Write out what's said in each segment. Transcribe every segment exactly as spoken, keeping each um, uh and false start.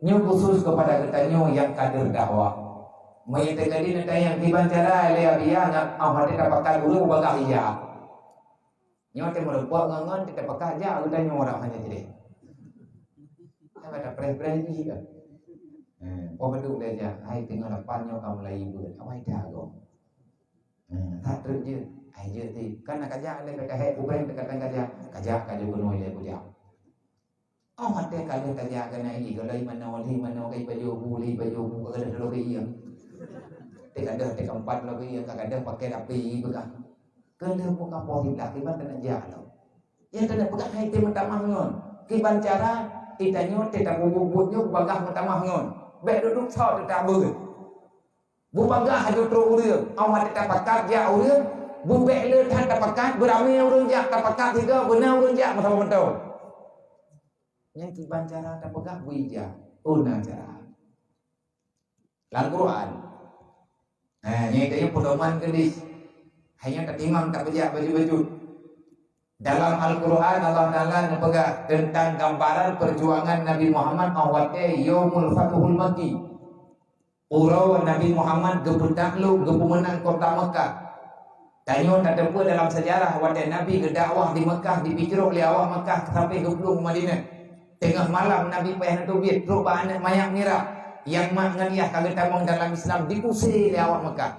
Nyoe khusus keupada geutanyoe nyang kader dakwah. Meunyoe teuka di neutanyong kiban cara lé Abiya ngat, ah, watèe tapakat ureueng bagah ija. Nyoe teuh meureumpok ngon-ngon teuka pakat jak geutanyoe orang hana jreh. Hai bak tapreh-preh jih ka. Eh, poh padub lé jak, hai teungoh lapan nyoe ka mulai beuet. Awai dah gob. Eh, that treuk jeuet. Hai jeuet ti. Kan na kajak lé ka kahek kubreng teuka tan kajak. Kajak ka jeuet keunoe lé kujak. Oh, watèe ka lheueh tajak keunan ié, golom manoe, lheueh manoe ka ipajoh bu, lheueh ipajoh bu, ka gadôh lôn keu ié. Teugadôh teukeumpat lôn keu ié, ka gadôh pakai lapéh ié peugah. Keu lheueh buka poh siblaih, kiban taneuk jak lom. Nyang taneuk peugah hai teuh meutamah ngon. Kiban cara, geutanyoe teuh tabubuet-buet nyoe bubagah meutamah ngon. Bèk duek-duek soe teuh tabeuet. Bubagah aju trok ureueng, awak teuh tapakat jak ureueng, bubèk le that tapakat, beuramé ureueng jak tapakat sigoe, beuna ureueng jak meusaboh mantong. Nyan kiban cara tapeugah bui ija. Oh, na cara. Lam Quran. Ha, nyan tanyoe peudoman keudeh. Hanya tatimang tapeujak bacut-bacut. Dalam Al-Quran, Allah Taala neupeugah teuntang gambaran peujuangan Nabi Muhammad 'oh watèe Yaumul Fathul Makki. Uroe Nabi Muhammad geupeutak lôn geupeumeunang kota Meukah. Tanyoe tateupeue dalam seujarah watèe Nabi geudakwah di Meukah, jipeucrok lé awak Meukah sampai geuplueng u Madinah. Teungoh malam Nabi payah neuteubiet, trok bak aneuk manyak mirah nyang mak ngon yah ka geutamong dalam Islam, jiusé lé awak Meukah.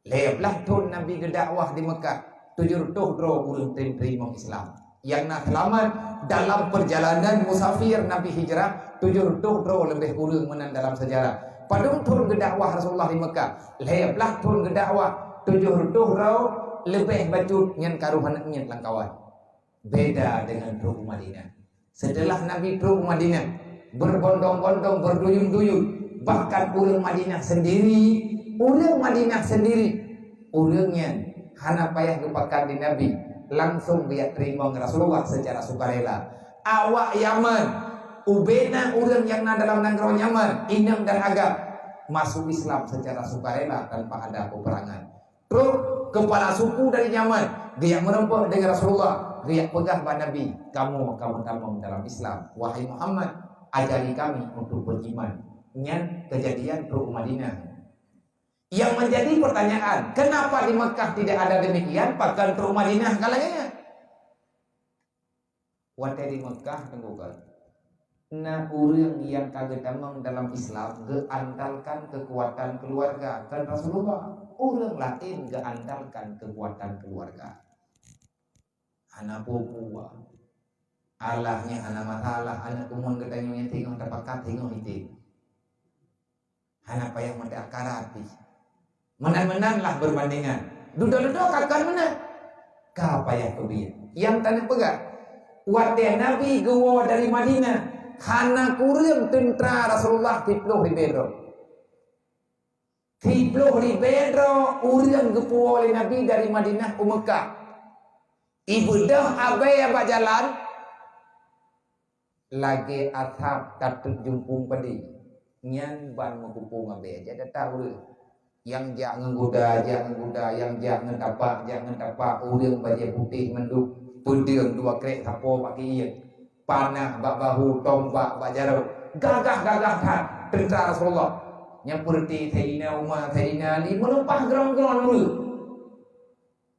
Lhèe blaih thon Nabi geudakwah di Meukah, tujoh reutôh droe ureueng teurimong Islam. Nyang na seulamat dalam peurjalanan musafir Nabi hijrah, tujoh reutôh droe leubeh ureueng meunan dalam seujarah. Padum thon geudakwah Rasulullah di Meukah? Lhèe blaih thon geudakwah, tujoh reutôh droe leubeh bacut nyan ka roh aneuk miet lam kawan. Beda dengan trok u Madinah. Setelah Nabi trok u Madinah, berbondong-bondong, berduyun-duyun, bahkan ureueng Madinah sendiri, ureueng Madinah sendiri, ureueng nyan hana payah geupakat di Nabi, langsung geujak teurimong Rasulullah secara sukarela. Awak Yaman, ubena ureueng nyang na dalam nanggroe Yaman, inong dan agam, masuk Islam secara sukarela tanpa ada peperangan. Trok keupala suku dari Yaman, geujak meureumpok dengan Rasulullah, geujak peugah bak Nabi, "Kamoe ka meutamong dalam Islam. Wahai Muhammad, ajari kami untuk beriman." Nyan keujadian trok u Madinah. Yang menjadi pertanyaan, kenapa di Meukah tidak ada demikian, pakon trok u Madinah ka lagèe nyan? Watèe di Meukah, Teungku, kan, na ureueng nyang ka geutamong dalam Islam geuandalkan keukuatan keuluwarga, kan Rasulullah. Ureueng laén geuandalkan keukuatan keuluwarga. Hana peue-peue. Alah nyan hana masalah, aneuk keumuen geutanyoe nyan teungoh tapakat, teungoh item. Hana payah meuteuk akarat pih. Meunan-meunan lah beubandingan. Dudoe-dudoe ka kon meunan. Ka payah teubiet. Nyang taneuk peugah, watèe Nabi geuwoe dari Madinah, hana kureueng teuntra Rasulullah siplôh ribèe droe. Siplôh ribèe droe ureueng geupeuwoe lé Nabi dari Madinah u Meukah. Ibeudôh abèe bak jalan, lagèe asab tateuet jumpung padé. Nyan ban meukupông abèe, jak data ureueng. Nyang jak ngon guda, jak ngon guda, nyang jak ngon tapak, jak ngon tapak, ureueng bajèe putéh mandum, peudeueng dua krek sapo bak keuieng, panah bak bahu, tombak bak jaroe. Gagah-gagah that teuntra Rasulullah. Nyang peureuté Saidina Umar, Saidina Ali meuleupah grong-grong ureueng.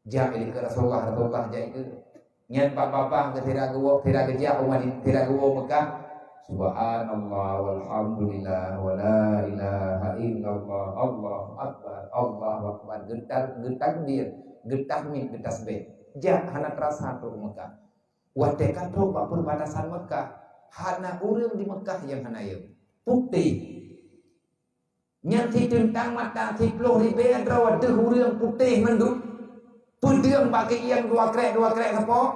Jak ilée keu Rasulullah, Rasulullah jak ikeu. Nyan bak babah keu sira geuwoe, sira geujak u Madin-, sira geuwoe Meukah. Subhanallah, walhamdulillah, wa la ilaha illallah, Allahu akbar, Allahu akbar. Geuta-, geutakbir, geutahmid, geutasbih. Jak hana teurasa trok u Meukah. Watée ka trok bak peubatasan Meukah, hana ureuëng di Meukah nyang hana yum. Putéh. Nyan siteung tang mata siplôh ribée droe deuh ureuëng putéh mandum. Peudeueng bak keuieng dua krek, dua krek sapo.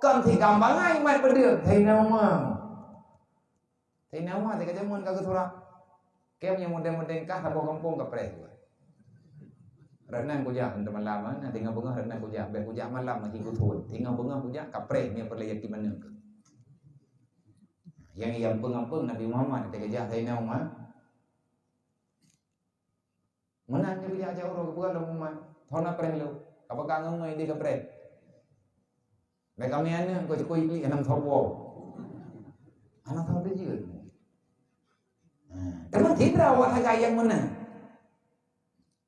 Kon si gambangai mat peudeueng. Saidina Umar. Saidina Umar teuka jameun ka geusurak. Kém nyang mudeng-mudeng kah saboh gampông kapreh. Reunang kujak untuk malam, ah. Nah, tinggai beungoh reunang kujak. Bèk kujak malam, masih kuthon. Tinggai beungoh kujak, kapreh, nyan peureulèe yakin manök. Nyang, nyang peung-peung Nabi Muhammad, teuka jak Saidina Umar. Meunan nyoe bijak aja uroe geupeugah lom umat, "Thon apreh lom, ka peugah ngon-ngon idéh kapreh. Bèk kami aneuk keu cukôi Iblih hana meusaboh." Hana saboh jeuet. Teuma sidroe awak sagai nyang meunan.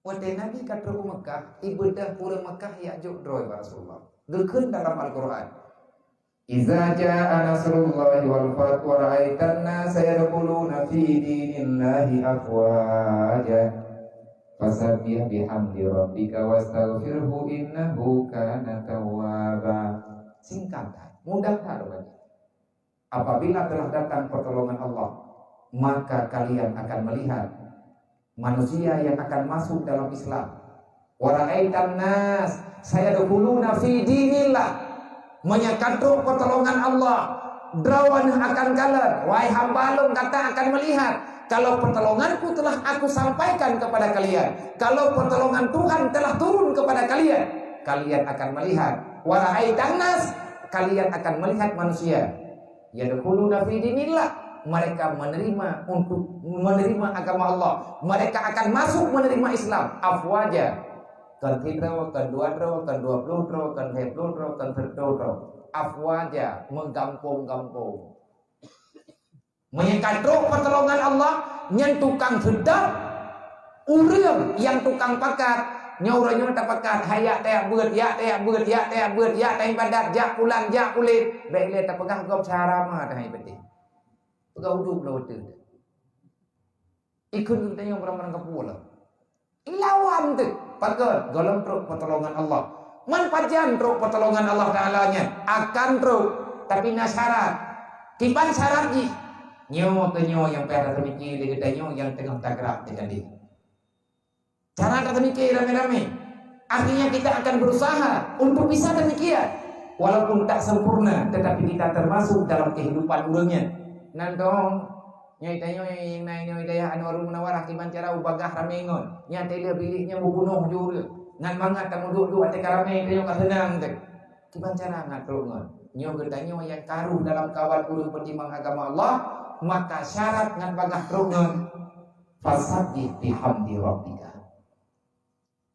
Watèe Nabi ka trok u Meukah, ibeudôh ureueng Meukah jak jok droe bak Rasulullah. Geukheun dalam Al-Qur'an, "Idza jaa nasrullahi wal fath wa ra'aitan nasa yadkhuluna fi dinillahi afwaja. Fasabbih bihamdi rabbika wastaghfirhu innahu kana tawwaba." Singkat that, mudah that rupanya. Apabila telah datang pertolongan Allah, maka kalian akan melihat manusia yang akan masuk dalam Islam. "Wa ra'aitan nas sayadkhuluna fi dinillah." Meunyo ka trok pertolongan Allah, droeneuh akan kalon, wahai hamba lôn, gata akan melihat. Kalau pertolonganku telah aku sampaikan kepada kalian, kalau pertolongan Tuhan telah turun kepada kalian, kalian akan melihat. "Wa ra'aitan nas," kalian akan melihat manusia. "Yadkhuluna fi dinillah," mereka menerima untuk menerima agama Allah. Mereka akan masuk menerima Islam. "Afwaja." Kon sidroe, kon dua droe, kon dua ploh droe, kon lhèe ploh droe, kon sireutôh droe. "Afwaja," meugampông-gampông. Meunyo ka trok pertolongan Allah, nyan tukang seudap, ureueng nyang tukang pakat, nyoe uroe nyoe tapakat, hai jak tajak beuet, jak tajak beuet, jak tajak beuet, jak taibadat, jak pulan, jak pulen, bèk lé tapeugah gob cara ma teuh hai beutôi. Peugah udeb lom beutôi. Ikheun geutanyoe barang-barang kapue lom. Lawan teuh. Pakon? Gohlom trok pertolongan Allah. Man pajan trok pertolongan Allah Taala nyan? Akan trok, tapi na syarat. Kiban syarat jih? Nyoe keuh nyoe nyang payah tapeumiké lé geutanyoe nyang teungoh tagerak teuka deh. Cara tapeumiké ramé-ramé. Artinya kita akan berusaha untuk bisa demikian. Walaupun tak sempurna, tetapi kita termasuk dalam kehidupan ureueng nyan. Nan dong, nyoe tanyoe nyang na nyoe dayah Anwarul Munawarah kiban cara ubagaih ramé ngon. Nyan teuh lé bilék nyan bubunoh ju ureueng. Ngan mangat tameuduek-duek ateueh ka ramé tanyoe ka seunang teuh. Kiban cara ngat trok ngon. Nyoe geutanyoe nyang karu dalam kawan ureueng peutimang agama Allah, maka syarat ngat bagaih trok ngon. Fasabbih bihamdi rabbika.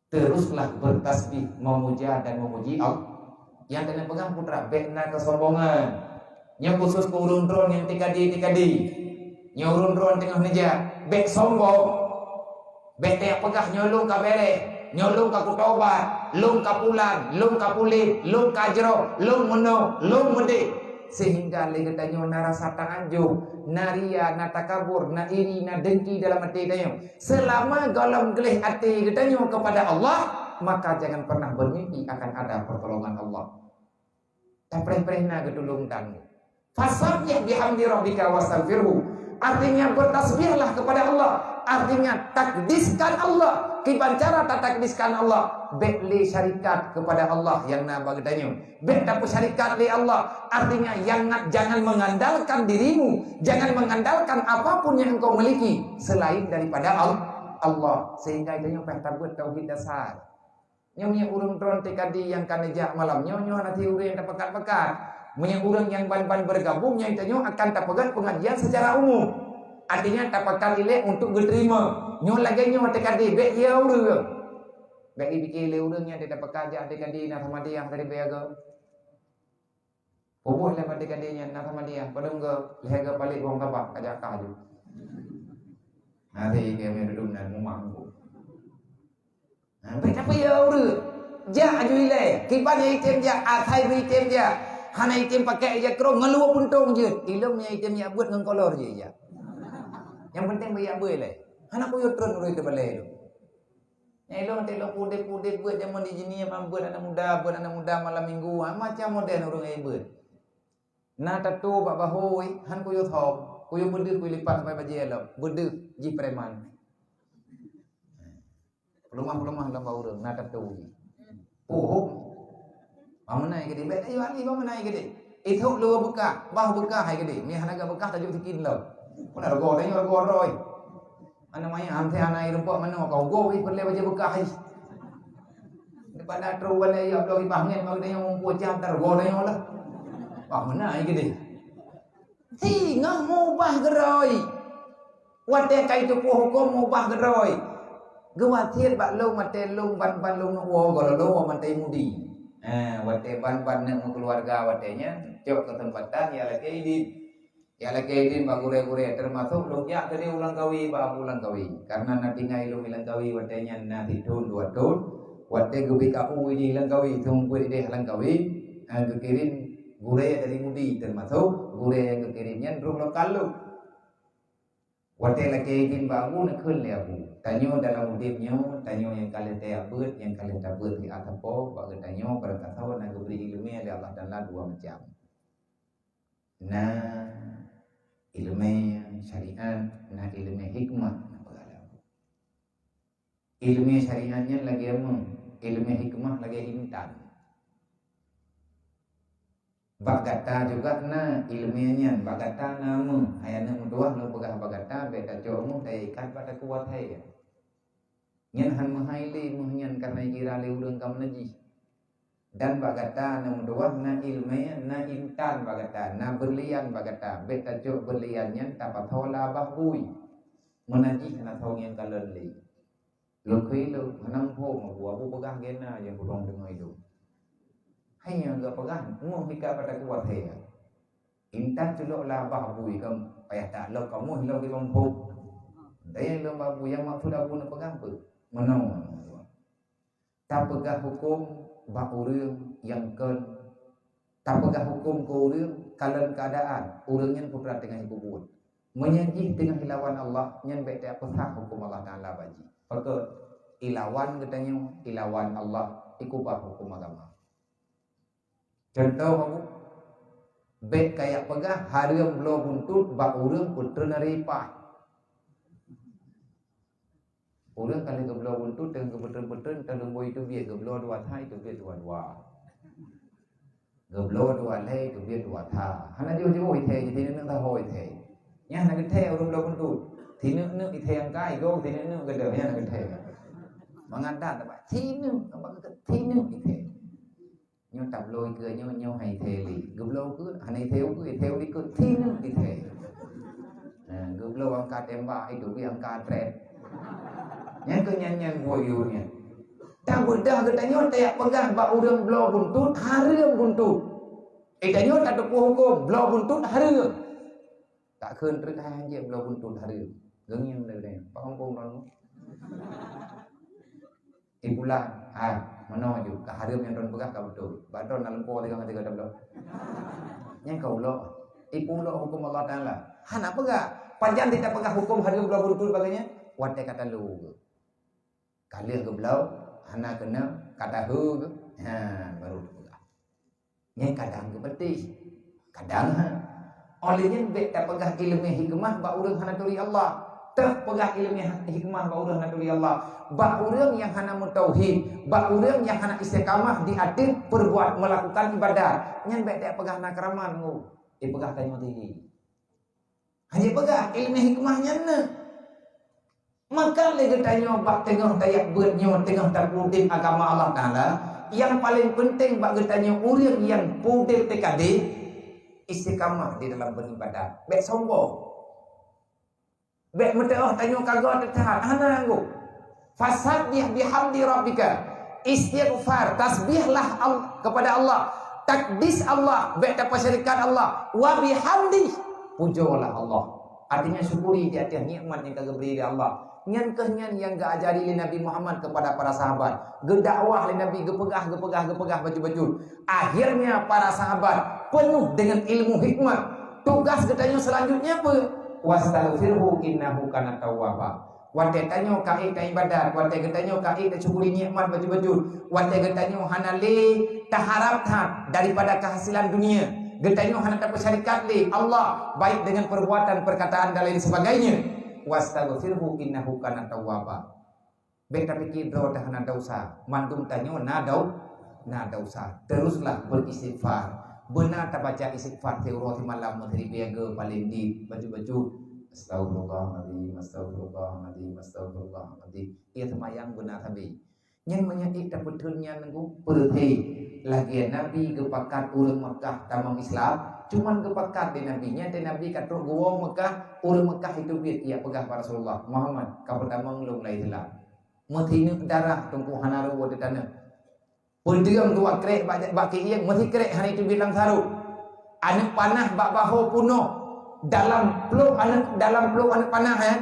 Teruslah bertasbih, memuja dan memuji Allah. Nyang keuneuk peugah putra, bèk na keusombongan. Nyoe khusus keu ureueng droe nyang tika di, tika di. Nyoe ureueng droe teungoh neujak, bèk sombong. Bèk tajak peugah nyoe lôn ka bèrèh, nyoe lôn ka kutobat, lôn ka pulan, lôn ka pulen, lôn ka jroh, lôn meunoe, lôn meudéh. Sehingga lé geutanyoe na rasa taanjong, na ria, na takabur, na iri, na dengki dalam até tanyoe. Seulama gohlom gleh até geutanyoe kepada Allah, maka jangan pernah bermimpi akan ada pertolongan Allah. Tapreh-preh na geutulông tanggong. Fasabbih bihamdi rabbika wastaghfirhu. Artinya bertasbihlah kepada Allah. Artinya takdiskan Allah. Kiban cara tatakdiskan Allah? Bèk lé syarikat kepada Allah nyang na bak geutanyoe. Bèk tapeusyarikat lé Allah. Artinya, jangan, jangan mengandalkan dirimu, jangan mengandalkan apapun yang engkau miliki selain daripada Al-, Allah. Sehingga geutanyoe payah tabeuet tauhid dasar. Nyoe meunyoe ureueng droe tika di nyang ka neujak malam nyoe, nyoe hana si ureueng nyang tapakat-pakat. Meunyoe ureueng nyang ban-ban bergabung, nyoe tanyoe akan tapeugah pengajian secara umum. Artinya, tapakat ilèe untuk geuterima. Nyoe lagèe nyoe tika di, bèk ya ureueng. Bèk jipike lé ureueng nyang tapakat jak tika di na sama dia dari bayaga. Pubuih lé padé ka di nyan na sama dia, padum geu lhèe geu palék wong tabah ka jaka ju. Nanti kami duduk nan mumang. Nah, bèk tapi ya ureueng. Jak aju ilèe, kiban nyang item jak, asai beu item jak. Hana item pakai ija krong ngeuluwa puntong jeuet. Ilong nyang item jak beuet ngon kolor jeuet jak. Yang penting beu jak beu ilèe. Hana kuyue tron ureueng itu balèe tu. Nyang ilong teuh lôn udép-udép beuet jameun di jinih, beuet aneuk muda, beuet aneuk muda malam minggu, ha, macam model ureueng ai beuet. Na tato bak bahô, han kuyue thom, kuyue beudeuh kuyue lipat sampai bajèe lom, beudeuh jih preman. Peulumah-peulumah lom bak ureueng, na tato jih. Pohom. Bang meunai gede, bèk tayu ahli bang meunai gede. Ithok leuwa beukah, bah beukah hai gede. Mie hana gak beukah tajok sikin lom. Pun ada gol, tanya ada gol roi. Mana maya hantai hana irempak mana kau go wih perlé baca beukah hai. Daripada terus balik ya belum ibah ngen bang tanya umpu jam tar gol tanya lah. Bah meunai gede. Singoh mubah geurôi. Watèe ka jitupeue hukôm mubah geurôi. Geuwasiet bak lôn watèe lôn ban-ban lôn neuk woe gohlom lôn woe mantong mudi. Ha, watèe ban-ban neuk meukeuluwarga watèe nyan, cok keuseumpatan ya lakèe idin. Ya lakée idin bak gurée-gurée, teumasok lôn jak keudeh u Langkawi bak Abu Langkawi. Karena na tinggai lôn i Langkawi watée nyan na sithon dua thon. Watée geubri keu Abu idin Langkawi, seumeubeuet ideh Langkawi, eh, geukirém gurée dari Mudi, teumasok gurée nyang geukirém nyan droe lokal lôn. Watée lakée idin bak Abu, neukheun lé Abu, "Tanyoe dalam udeb nyoe, tanyoe nyang ka lheueh tajak beuet, nyang ka lheueh tabeuet siat sapo, bak geutanyoe barangkasoe na geubri iéleumé lé Allah Taala dua macam. Na iéleumé syariat, na iéleumé hikmah," na peugah lé Abu. Iéleumé syariat nyan lagée meuh, iéleumé hikmah lagée intan. Bak gata juga na iéleumé nyan, bak gata na meuh. Hai aneuk meutuwah, lôn peugah bak gata, bék tacok meuh taikat bak takue watée. Nyan han meuhai lé meuh nyan, kareuna jikira lé ureuëng ka meunajih. Dan bak gata aneuk meutuwah na iéleumé, na intan bak gata, na beurlian bak gata. Bék tacok beurlian nyan tapasoe lam babah bui. Meunajih hana soe nyang kalon lé. Lôn kheun lôn, hana muphom Abu, Abu peugah gena nyang pudong deungoe lôn. Hai nyang geupeugah, meuh ikat bak takue watée. Intan culok lam babah bui, ka payah that lom, kamoe lom di muphom. Dayah lom babah bui, nyang maksud Abu neupeugah peue? Meunoe. Tapeugah huköm bak ureuëng nyang kon, tapeugah huköm keu ureuëng kalon keuadaan, ureuëng nyan peue teungoh jipeubuet. Meunyoe jih teungoh ilawan Allah, nyan bék tapeugah huköm Allah Taala bak jih. Pakon? Ilawan geutanyoe, ilawan Allah, ikubah huköm agama. Cuntoh, Abu, bék kajak peugah hareuem bloe buntut bak ureuëng peutreun ari paih. Ureuëng ka lheueh geubloe buntut, teungoh geupeutreun-peutreun, teuleumboe iteubiet, geubloe dua that, iteubiet dua-dua. Geubloe dua lhée, iteubiet dua that. Hana jiôh-jiôh ithée, jitineuk-neuk saho ithée. Nyan hana geuthée ureuëng bloe buntut. Tineuk-neuk ithée nyang kai, goe tineuk-neuk gadôh, nyan hana geuthée. Mangat that, sineuk, sineuk ithée. Nyoe tabloe keu nyoe, nyoe hai thée lé. Geubloe keu, hana thée keu, thée likot, thée nyoe di thée. Nah, geubloe angka tembak, itu pih angka tret. Nyan keu nyan-nyan buet yue nyan. Tabeudah geutanyoe tajak peugah bak ureuëng bloe buntut, hareuem buntut. Eh, tanyoe tateupeue huköm, bloe buntut hareuem. Tak kheun treuk hai hanjeuet bloe buntut hareuem. Geungieng lé geutanyoe. Paham huköm lôn? Ipulang, hai, meunoe ju, ka hareuem nyang droen peugah ka beutôi. Bak droen na lumpoe tiga mata tiga tabloe. Nyan ka ulok. Ipeulok huköm Allah Taala. Hana peugah. Pajan teupeugah huköm hareuem bloe buntut bagai nyan? Watée ka talo. Ka lheueh geubloe, hana keunong, ka tahu. Ha, baru teupeugah. Nyan kadang geupeutih, kadang ha. Óh lheueh nyan bék tapeugah iéleumé hikmah bak ureuëng hana turi Allah. Teuh peugah iéleumé hikmah bak ureuëng hana turi Allah. Bak ureuëng nyang hana meutauhid, bak ureuëng nyang hana istiqamah di ateueh peubuet meulakukan ibadat. Nyan bék tapeugah na keuraman, oh. Ipeugah tanyoe tinggi. Hana peugah iéleumé hikmah nyan na. Maka lé geutanyoe bak teungoh tajak beuet nyoe, teungoh tapeudeb agama Allah Taala, nyang paleng peunteng bak geutanyoe ureuëng nyang peudeb T K D, istiqamah di dalam beribadat. Bék sombong. Bék meuteuoh tanyoe ka göt that, hana anggô. Fasabbih bihamdi rabbika. Istighfar, tasbihlah Al-, kepada Allah. Takdis Allah, bék tapeusyirikat Allah. Wa bihamdi, pujolah Allah. Artinya, syukuri di atas nikmat nyang ka geubri lé Allah. Nyan kheueh nyan nyang geuajari lé Nabi Muhammad kepada para sahabat. Geudakwah lé Nabi, geupeugah, geupeugah, geupeugah bacut-bacut. Akhirnya, para sahabat penuh dengan ilmu hikmah. Tugas geutanyoe selanjutnya apa? Wastaghfirhu innahu kana tawwaba. Watée tanyoe ka ék taibadat, watée geutanyoe ka ék tasyukuri nikmat bacut-bacut, watée geutanyoe hana lé taharap that daripada keuhasilan dunia, geutanyoe hana tapeusyarikat lé Allah, baik dengan perbuatan, perkataan, dan lain sebagainya. Wastaghfirhu innahu kana tawwaba. Bék tapike droe that hana desya, mandum tanyoe na deu-, na desya. Teruslah beristighfar. Beuna tabaca istighfar siuroe simalam meusiribée geu paleng dit bacut-bacut. Astagfirullahaladzim, astagfirullahaladzim, astagfirullahaladzim. Iya seumayang beuna sabe. Nyan meunyoe ék tapeutheun nyan nunggu peureuté. Lagée Nabi geupakat ureuëng Meukah tamong Islam, cuman geupakat lé Nabi. Nyan watée Nabi ka trok geuwoe Meukah, ureuëng Meukah itu biet ijak peugah bak Rasulullah, "Muhammad, ka peutamong lôn lam Islam." Meusineuk darah teungku hana reuwoe di tanoh. Peudeueng dua krek bak, bak keuieng, meusikrek hana itu bilang sarok. Aneuk panah bak bahô punoh. Dalam ploh aneuk, dalam ploh aneuk panah, eh,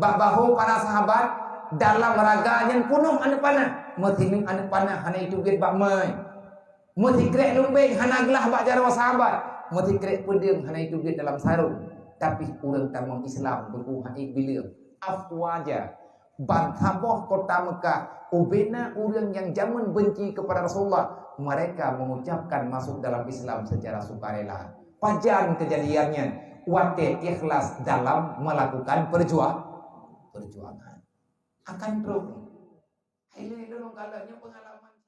bak bahô para sahabat, dalam raga nyan peunoh aneuk panah. Meusineuk aneuk panah hana jiteubiet bak mè. Meusikrek lumbeng hana glah bak jaroe sahabat. Meusikrek peudeueng hana jiteubiet dalam sarong. Tapi ureuëng tamong Islam beuku hana bileueng. Afwaja. Ban saboh kota Mekah, ubena ureuëng nyang jameun benci kepada Rasulullah, mereka mengucapkan masuk dalam Islam secara sukarela. Pajan kejadiannya, watée ikhlas dalam melakukan perjuang-, perjuangan. Akan trok. Hai lé lôn kalon nyoe pengalaman.